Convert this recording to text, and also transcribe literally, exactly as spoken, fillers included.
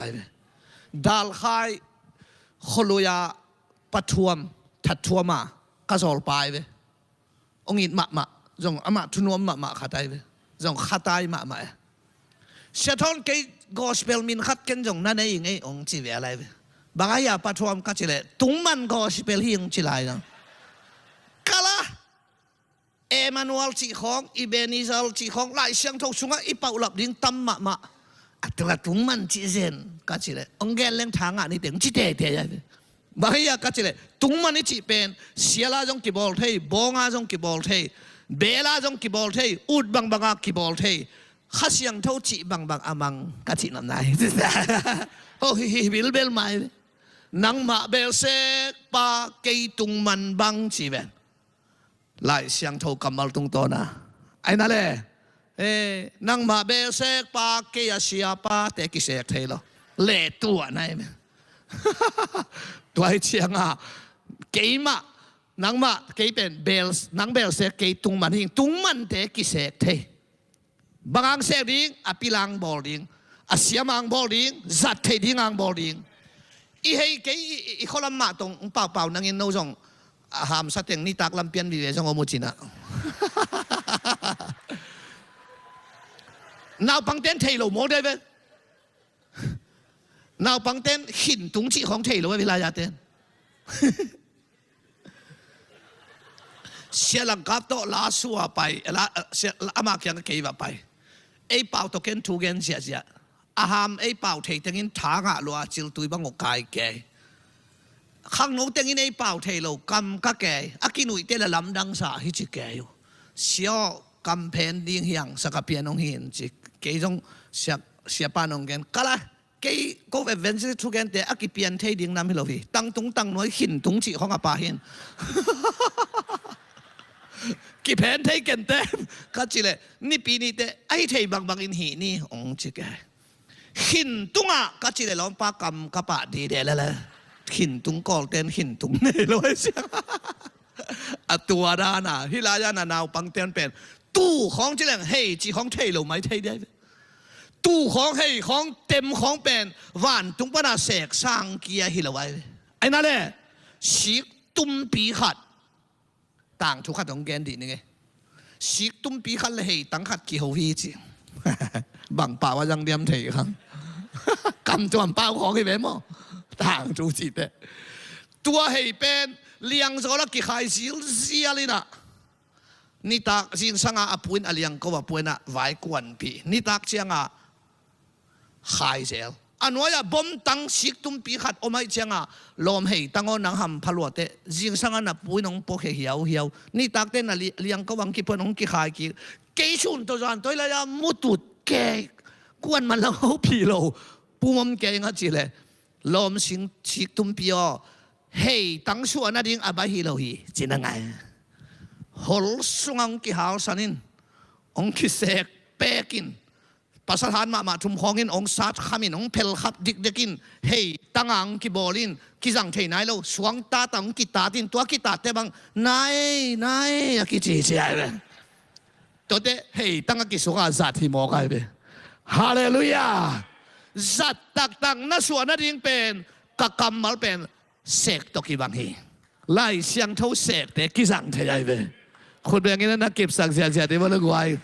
Ai ve. Dalkhai khualui-a pathuam thathuam a ka zawlpa ai ve. Hong it mahmah, zong amah thunuam mahmah khat ai ve. Zong khatai mahmah e. Sia Thawn, kei gospel min khat ken zong na nei ing ei, hong ci ve lai ve. Bang a hia pathuam ka cih leh, tungman gospel hi, hong ci lai zong. Kal a, Emmanuel cih khawng, Ebenezer cih khawng, Lai Siangtho sungah i paulap ding tam mahmah. A tung a tungman cih zen ka cih leh, hong gen leng tha ngah ni teng ci teitei ai ve. Bang hia ka cih leh, tungman i cih pen sial a zong kibawl thei, bawng a zong kibawl thei, beel a zong kibawl thei, ut bangbang a kibawl thei. Kha Siangtho cih bangbang a mang ka cih nam nai. Oh, hi, hi, bilbel mai. Nangmah beelsek pa, kei tungman bang ci ven. Lai Siangtho kammal tungtawn a. Ai na le, eh, nangmah beelsek pa, kei a siapa te kisek thei lo. Le tua nai me. Tua hi ciang a, keimah, nangmah, kei pen beel, nang beelsek kei tungman hi, tungmante kisek thei. Bang hong sek ding, a pil hong bawl ding, a siam hong bawl ding, zat theih ding hong bawl ding. I hei kei i, i, i khualam mah tawh hong paupau nangin no zong a hamsa teng nitak lam pian vive zong om uh cin a. Naupangten thei lo maw dai ve. Naupangten khintung cih khawng thei lo a, vilai-a ten. Sia Langkap tawh la sua pai, la, sia, amah kiang kei va pai. Ei pau tawh ken thu gen ziahziah. A ham ei pau thei tengin tha ngah lua, ciltui bang uh kai kei. Khangno tengin ei pau thei lo, kam ka kei. A kinuihte le lamdang sa hi ci kei uh. Sia aw, kam phen ding hiang, sa ka pian hong hin ci. Kei zong sia, siapa nong gen. Kal a, kei ko evangelist thugente a kipian thei ding nam hi lo hi. Tangtung tangnuai khintung cih khawng a pha hin. Kiphen thei kente. Ka cih leh, nipi nite, a hi thei bangbangin hi ni, hong ci kei. Khintung ah ka cih leh, lawmpa, kam ka pah dide lele. Khintung kawlten khintung nei lo hi siang. A tua dan a, hih lai-a na naupangten pen. Tu khawng ci leng, hei ci khawng thei lo mai thei dia. Tu khawng, hei khawng, tem khawng pen vantung pana sek sang kia hi lo ai. Ai na le, sik tumpi khat. Tangthu khat hong gen dih ning e. Sik tumpi khat le hei tang khat kiho hi ci. Bang pau a zang diam thei khang. Kam tuam pau khawng hi ve maw. Tangthu cihte. Tua hei pen liangzawl a kikhai zilzial in a. Nitak zingsang a a pu in a liangko a pu in a vai kuanpih. Nitak ciang a khai zel. A nuai-ah bom tang sik tumpi khat om ahih ciang a, lawm hei tang aw, nang hampha lua teh. Zingsang a na pu in hong puak hi hiauhiau. Nitak teh na li-, liangko a hong kipuan hong kikhai kik. Kei sun tawh zan tawh lai-a mutut kei. Kuan man lang ho phi lo. Pum om kei nga cih leh. Lawm sing sik tumpi aw. Hei tang suah nading a baih hi lo hi, ci na ngai. Hol sungah hong kihalsan in, hong kisek pek in, pasal han mahmah thum khawng in hong sat kham in, hong phel khap dikdek in, hei tang a hong kibawl in, kizang thei nai lo, suang tat a hong kitat in, tua kitatte bang, nai, nai, a kici ci ai ve. Tuate hei tang a kisuk a zat hi mawk ai ve. Halleluiah. Zat taktak na suah nading pen, ka kammal pen sek tawh kibang hi. Lai Siangtho sekte kizang thei ai ve. Khut bengin na kipsak ziahziah dih vo le guai.